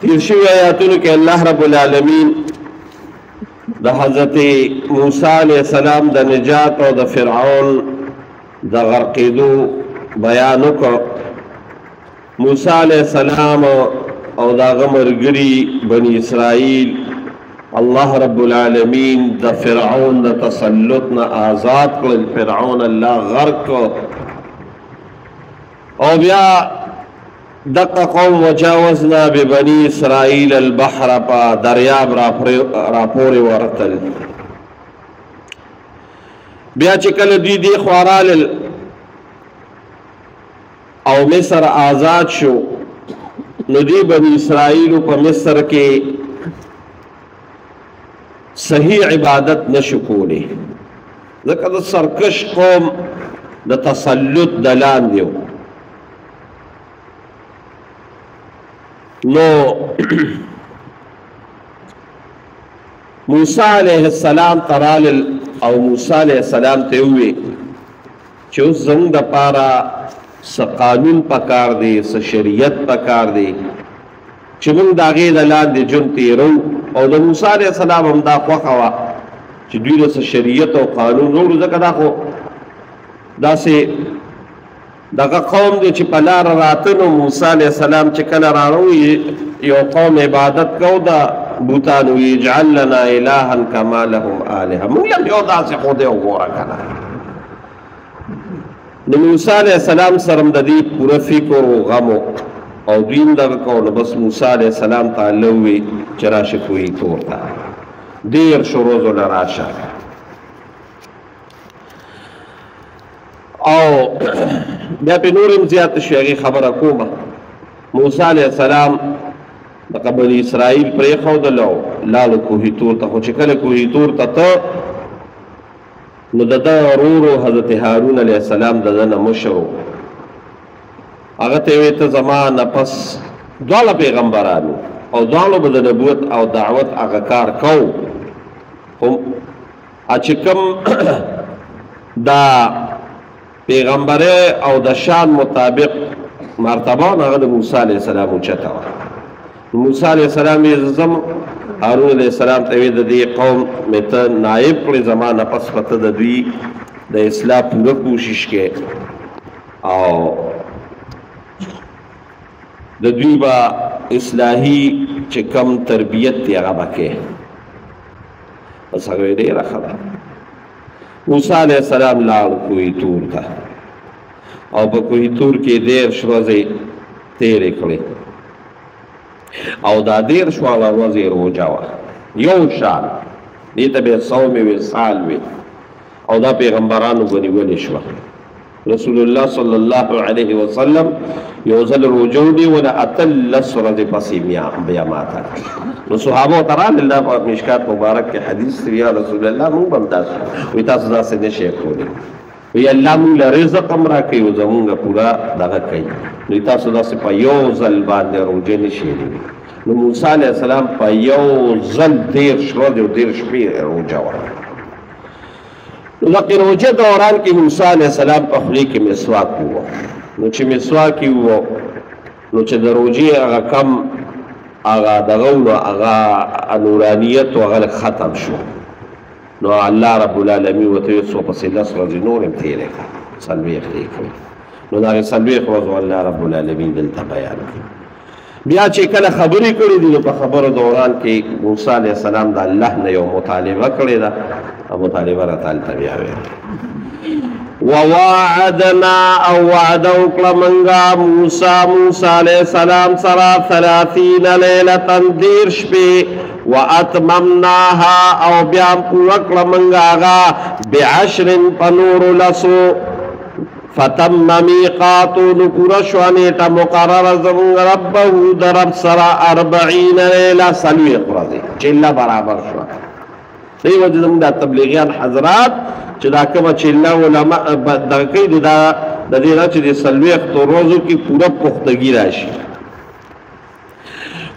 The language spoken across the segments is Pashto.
تیر شوي آیاتونو کې الله رب العالمین د حضرت موسی علیه السلام د نجات او د فرعون د غرقېدو بیان وکړ. موسی علیه السلام او د هغه ملګري بني اسرائیل الله رب العالمین د فرعون د تسلط نه آزاد کړل. فرعون الله غرق کړ او بیا دقه قوم وجاوزنا ببني اسرائیل البحر په دریاب راپورې ورتل. بیا چې کله دوی دې خوا رالل او مصر آزاد شو، نو دوی بني اسرائیلو په مصر کې صحیح عبادت نشو کولی، ځکه د سرکش قوم د تسلط د لاندې و. نو موسی علیه السلام ته رالل او موسی علیه السلام ته یې وویل چې اوس زموږ دپاره څه قانون پکار دی، څه شریعت پکار دی چې موږ د هغې د لاندې ژوند تېرو. او د موسی علیه السلام هم دا خوښه وه چې دوی له څه شریعت او قانون وروړو، ځکه دا خو داسې دغه قوم دی چې په لاره راته. نو موسی علیه السلام چې کله راروي یو قوم عبادت کو د بوتانو، اجعل لنا الها کما لهم الهه، موږ له یو داسې خدای وګوره که نه. نو موسی علیه السلام سره هم د دې پوره فکر و غم او دوی هم دغه کو. نو بس موسی علیه السلام ته الله وویل چې راشه کوهي تور ته، دېرشو ورځو له راشه. او بیا پې نور هم زیاته شوې، هغې خبره کومه. موسی علیه السلام د بني اسرائیل پرېښودل او لاړو کوهي تور ته. خو چې کله کوهي تور ته ته، نو د ده ورور حضرت هارون علیه السلام د ده نه مشر و، هغه ته یې وویل ته زما نه پس دواړه پیغمبرانو او دواړو به د نبوت او دعوت هغه کار کو، خو چې کوم دا پیغمبرۍ او د شان مطابق مرتبه هغه د موسی علیه السلام اوچته وه. موسی علیه السلام یې زم هارون علیه السلام ته ویل د دې قوم مې ته نایب کړې، زما نه پس به ته د دوی د اصلاح پوره کوشش کې او د دوی به اصلاحي چې کم تربیت دی هغه به کوې. بس هغه یې ډېره ښه ده. موسی علیه السلام لاړ کوهي تور ته او په کوهي تور کې 30 ورځې تېرې کړې او دا 30 واړه ورځې روژه وه یو شان، دې ته بیا صوم وصال وي او دا پیغمبرانو به نیولې شوه. رسول الله صلی الله علیه وسلم یو ځل روژه ونیوله، 18 ورځې پسې بیا ماته. نو صحابو ته راغلل، دا په مشکات مبارک کې حدیث دی، یا رسول الله موږ به هم داسې وایي، تاسو داسې نه شئ کولی، وایي الله موږ له رزق هم راکوي او زموږ پوره دغه کوي، نو تاسو داسې په یو ځل باندې روژه نه شئ نیولی. نو موسی علیه السلام په یو ځل 30 ورځې او 30 شپې روژه وه. نو د روژه دوران کې موسی علیه السلام په خولې کې مسواک ووه. نو چې مسواک یې ووه، نو چې د روژې هغه کم هغه دغه و، نو هغه نورانیت و هغه لږ ختم شو. نو الله رب العالمین ورته وویل څو پسې 10 ورځې نور هم تېرې کړه، 40 یې کړې. نو د هغې 40 ورځو الله رب العالمین دلته بیان کړي. بیا چې کله خبرې کړې دي، نو په خبرو دوران کې موسی علیه السلام د الله نه یو مطالبه کړې ده، او مطالبه راته هلته بیا ویل. وواعدنا او وعده وکړه مونږه موسی علیه السلام سره 30 لیلة 30 شپې، واتممناها او بیا پوره کړه مونږه هغه بعشر په نورو لسو. فتم میقاتو، نو پوره شوه نېټه مقرره زمونږ ربه د رب سره 40 لیله 40 ورځې، چله برابر شوه. دې وجه زمونږ دا تبلیغیان حضرات چې دا کومه چله علما دغه کوي، دا د دې نه چې د 40 ورځو کې پوره پختګي راشي.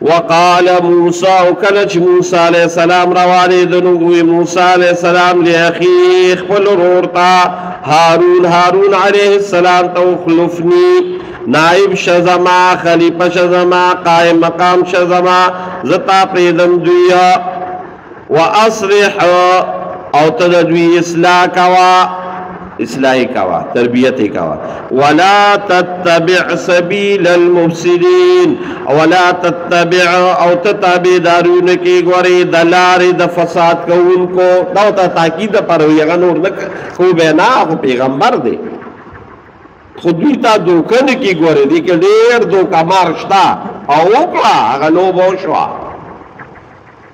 وقال موسى، او کله چې موسی علیه السلام روانېده، نو وویل موسی علیه السلام لاخیه خپل ورور ته هارون، هارون علیه السلام ته اخلفني، نائب شزما، خلیفہ شزما، قائم مقام شزما، زتا پریدم دوی. واصلح او تدوی اصلاح کوا، اصلاح کوا، تربیت کوا. ولا تتبع سبیل المفسدین، ولا تتبع او تتابعدارون کی گوری دلار د فساد کوونکو. دا ته تاکید پر وی، نور نه کو بینا، خو پیغمبر دی، خو دوی ته دوکه نه کی ګوري، دې کې ډېر دوکه مار شته او وکړه هغه لوبه وشوه.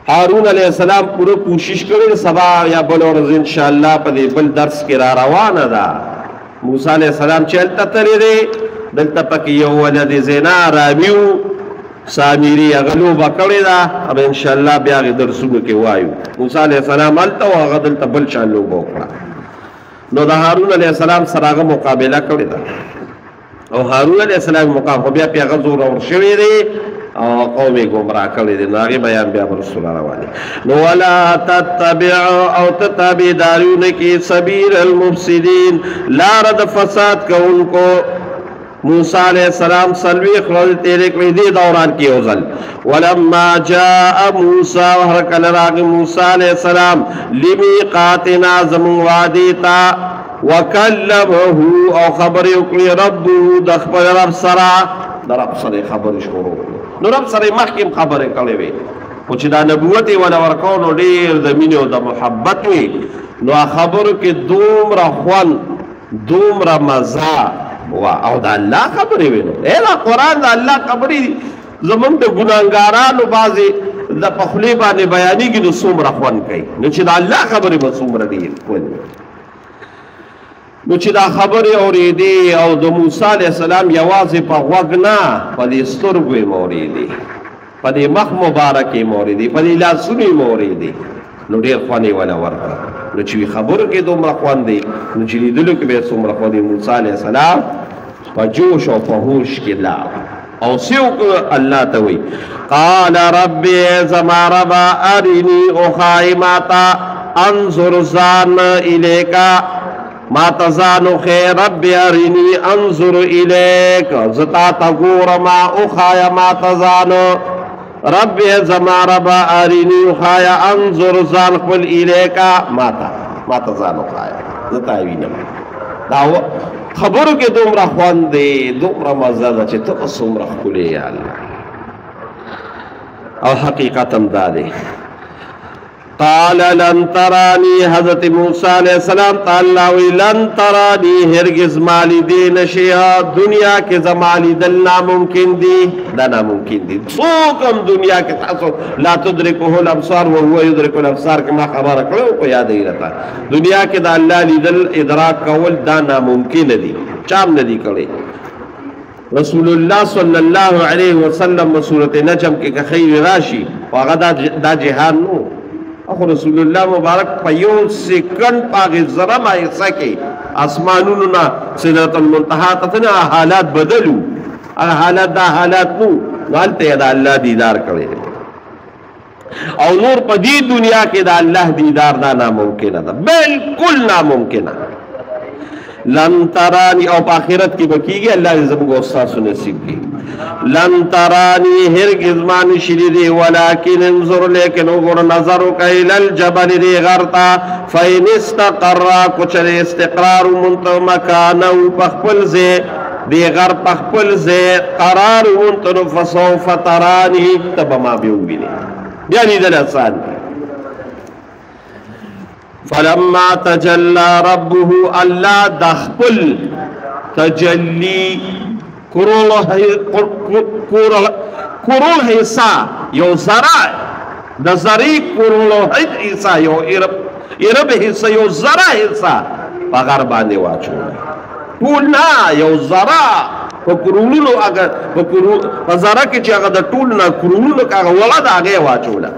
هارون علیه السلام پوره کوشش کړی، سبا یا بل ورځ انشاءالله په دې بل درس کې را روانه ده. موسی علیه السلام چې هلته تللی دی، دلته پکې یو ولد زنا راوي و، سامیري، هغه لوبه کړې ده، او انشاءالله بیا هغې درسونو کې وایو. موسی علیه السلام هلته و، هغه دلته بل شان لوبه وکړه. نو د هارون علیه السلام سره هغه مقابله کړې ده، او هارون علیه السلام مقام خو بیا پې هغه زورور شوی دی او قوم یې ګمراه کړی دی. نو هغې بیان بیا وروسته را روان دی. نو ولا تتبع او ته تابعداري نه کې سبیل المفسدین، لاره د فساد کوونکو. موسی علیہ السلام سلوی خلل تیرے کړی دی دوران کې یو ځل. ولما جاء موسی، هر کله راغی موسی علیہ السلام لمیقاتنا زمون وعدې ته، وکلمه او خبرې وکړې ربه د خپل رب سره، د رب سره خبرې شروع کړې. نو رب سره مخکې هم خبرې کړې وې، خو چې دا نبوت یې وله ورکړو نو ډېر د مینې او د محبت وي، نو خبرو کې دومره خوند دومره مزه وا، او د الله خبرې وې. نو دا قرآن د الله خبرې دي، زمونږ د ګناهګارانو بعضې د په خولې باندې بیانېږي نو څومره خوند کوي، نو چې د الله خبرې به څومره ډېر خوند وي. نو چې دا خبرې اورېدې او د موسی علیه السلام یوازې په غوږ نه، په دې سترګو یې اورېدې، په دې مخ مبارک یې اورېدې، په دې لاسونو یې اورېدې، نو ډېر خوند یې وله ورکړه. نو چې خبرو کې دومره خوند دی، نو چې لیدلو کې به یې څومره خوند دی. موسی علیه السلام په جوش او په هوش کې لاړ او څه وکړه؟ الله ته وایي قال رب زما ربه ارني وښایې ماته، انظر ځان الیکا، ما ته ځان وښیه، رب ارني انظر الیک، زه تا ته ګورم، وښایه ما ته ځان. رب زما رب ارني وښایه، انظر ځان خپل الیکا، ما ته ځان وښایه، زه تا وینم. دا خبرو کې دومره خوند دی، دومره مزه ده چې ته به څومره ښکلی یا الله. او حقیقت هم دا دی. قال لن ترانی، حضرت موسی علیہ السلام ته الله وی لن ترانی، هرگز ما لیدې نشي، دنیا کې زما لیدل ناممکن دي، دا ناممکن دي. څوک هم دنیا کې تاسو لا تدرکه الابصار وهو یدرک الابصار کې ما خبره کړې خو یاد یې راته، دنیا کې د الله لیدل ادراک کول دا ناممکن دي، چا هم نه دي کړی. رسول الله صلی الله علیه وسلم سورة نجم کې که خیر راشي، خو هغه دا جهان نو، اخو رسول الله مبارک په یو سیکنډ په هغې زرمه حصه کې اسمانونو نه سدرة المنتها ته تللی، هغه حالات بدلو، هغه حالات دا حالات نو، نو هلته یې د الله دیدار کړی دی. او نور په دې دنیا کې د الله دیدار دا ناممکنه ده، بالکل ناممکنه. لن ترانی، او په آخرت کې به کېږي، الله دې زموږ او ستاسو نصیب کړي. لن ترانی، هرگز ما نشي لیدی، ولکن انظر، لیکن وګوره، نظر وکړه الی الجبل دې غر ته، فإن استقر، که چېرې استقرار وموند مکانه په خپل ځای، دې غر په خپل ځای قرار وموند، نو فسوف ترانی، ته به ما بیا ووینې، بیا لیدل اسان دي. فلما تجلى ربه، الله د خپل تجلی کروڑ حصہ، یو ذره د ذرې کروڑ حصہ، یو ارب حصہ، یو ذره حصہ په غر باندې واچوله، ټول نه، یو ذره په کروړونو، هغه په ذره کې چې هغه د ټول نه کروړونو که هغه وړه ده، هغه یې واچوله،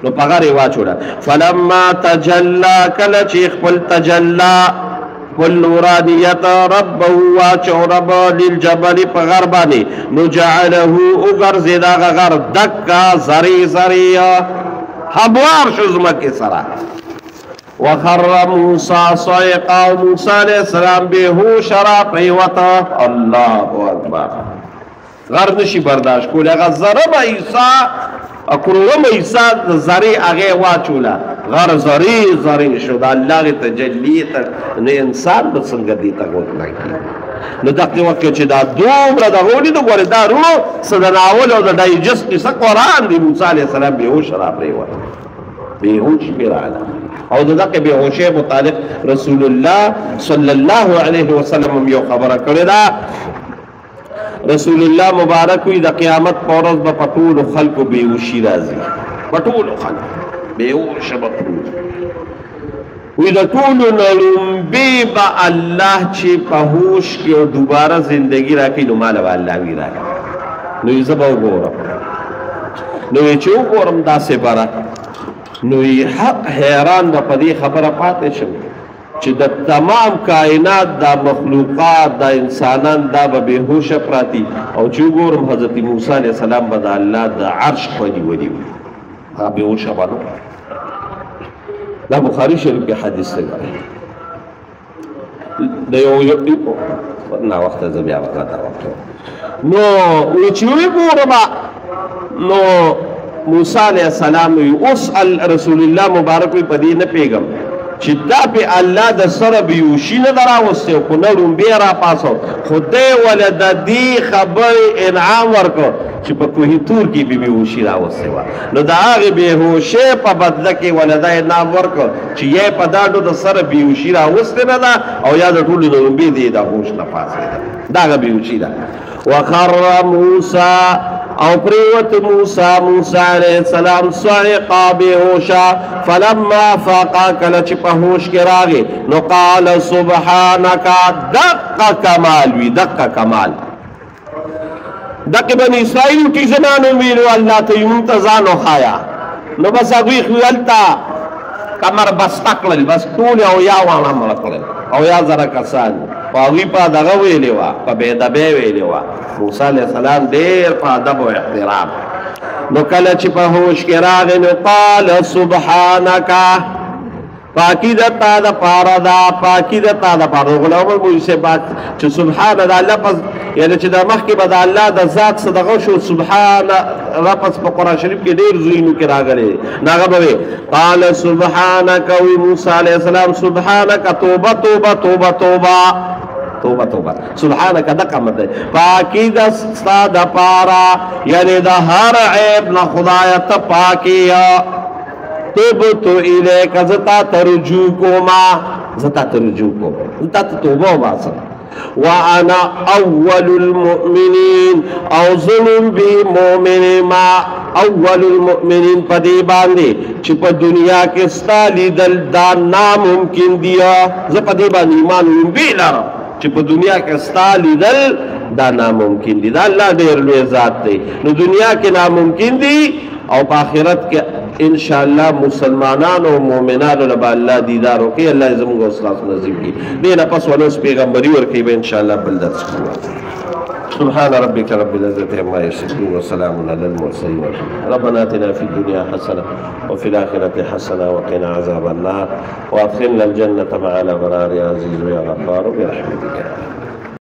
نو په غر یې واچوله. فلما تجلا، کله چې خپل تجلا خپل نورانیت ربه واچو رب للجبل په غر باندې، نو جعله وګرځېد هغه غر دکا ذرې ذرې، هموار شو ځمکې سره. وخر موسی صعقا، موسی علیہ السلام بے ہوش را پریوتا. الله اکبر. غر نشي برداشت کولی، هغه ذره به عیسی کروړمه عیسی د ذرې هغې واچوله، غر ذرې ذرې شو. د الله غې تجلی ته نو انسان به څنګه دې ته غوږ لګي؟ نو دغه وخت کې چې دا دومره دغه ولیدو، ګورې دا وروڼو څه د ناول او د ډایجسټ قصه قرآن دی. موسی علیه السلام بېهوشه را پرېوته، بېهوشي پرې راغله. او د دغه بېهوشۍ متعلق رسول الله صلی الله علیه وسلم هم یو خبره کړې ده. رسول الله مبارک وی د قیامت په ورځ به په ټولو خلکو بېهوشي راځي، په ټولو خلکو بېهوشه به پروت وی. د ټولو نه لومبی به الله چې په هوش کې او دوباره زندگی راکړي، نو ماله به الله وي راکړي. نو زه به وګورم، نو یې چې وګورم داسې بره، نو یې حق حیران به په دې خبره پاتې شم چې د تمام کائنات دا مخلوقات دا انسانان دا به بېهوشه پراتی، او چې وګورم حضرت موسی علیه السلام به د الله د عرش په نیولي وي، هغه بېهوشه به نه. دا بخاري شریف کې حدیث دی. د یو ناوخته زه بیا غلطه وخت نو چې وګورم، نو موسی علیه السلام وی اوس رسول الله مبارک وی په دې نه پوهېږم چې دا په الله د سره بیوشي نه ده راوستی، خو نه ړومبی راپاڅو، خو دی وله د دې خبرې انعام ورکړ چې په کوهي تور کې به بېهوشي راوستې وه. نو د هغې بېهوشۍ په بدله کې وله دا انعام ورکړ چې یا یې په دا د سره بېهوشي راوستې نه ده، او یا د ټولو نه ړومبی دی د هوش نه پاڅېده، دا هغه بېهوشي ده. وخر موسی، او پریوت موسی، موسی علیہ السلام صعقا بېهوشه. فلما فاقا، کله چې په هوش کې راغی، نو قال سبحانک، دقه کمال وي، دقه کمال. دقه بني اسرائیل کې زمانو ویلو الله ته یې مونږ ته ځان وښایه، نو بس هغوی خو هلته کمر بسته کړل، بس ټول او یا واړه مړه کړل، او یا زره کسان. خو هغوی په دغه ویلې وه، په بېادبۍ ویلې وه. موسی علیه السلام ډېر په ادب او احترام. نو کله چې په هوش کې راغی، نو قال سبحانک، پاکی د تا د پاره ده، پاکی د تا د پاره. غلام عمر مولوي صاحب چې سبحان دا لفظ، یعنی چې د مخکې به د الله د ذات څخه دغه شو، سبحان لفظ په قرآن شریف کې ډېر ځایونو کې راغلی. نو هغه به وي قال سبحانک، وی موسی علیه السلام سبحانک، توبه توبه توبه توبه توبه توبه، سبحانک دقه مطلب پاکی د ستا د پاره، یعنی د هر عیب نه خدایه ته پاکي. تبت الیک، زه تا ته رجوع کومه، زه تا ته رجوع کوم، زه تا ته توبه وباسم. وانا اول المؤمنین، او ظلم بی مؤمن ما، اول المؤمنین په دې باندې چې په دنیا کې ستا لیدل دا ناممکن دی. زه په دې باندې ایمان لومبی لرم چې په دنیا کې ستا لیدل دا ناممکن دی. دا الله ډېر لوی ذات دی، نو دنیا کې ناممکن دی، او په آخرت کې انشاءالله مسلمانانو او مؤمنانو له به الله دیدار وکړي. الله یې زموږ او ستاسو نصیب کړي. دې نه پس ولوس پیغمبري ورکوي به انشاءالله بل درس کوو. سبحان ربك رب العزة عما يصفون وسلام على المرسلين. ربنا آتنا في الدنيا حسنة وفي الآخرة حسنة وقنا عذاب النار وأدخلنا الجنة مع الأبرار يا عزيز يا غفار برحمتك.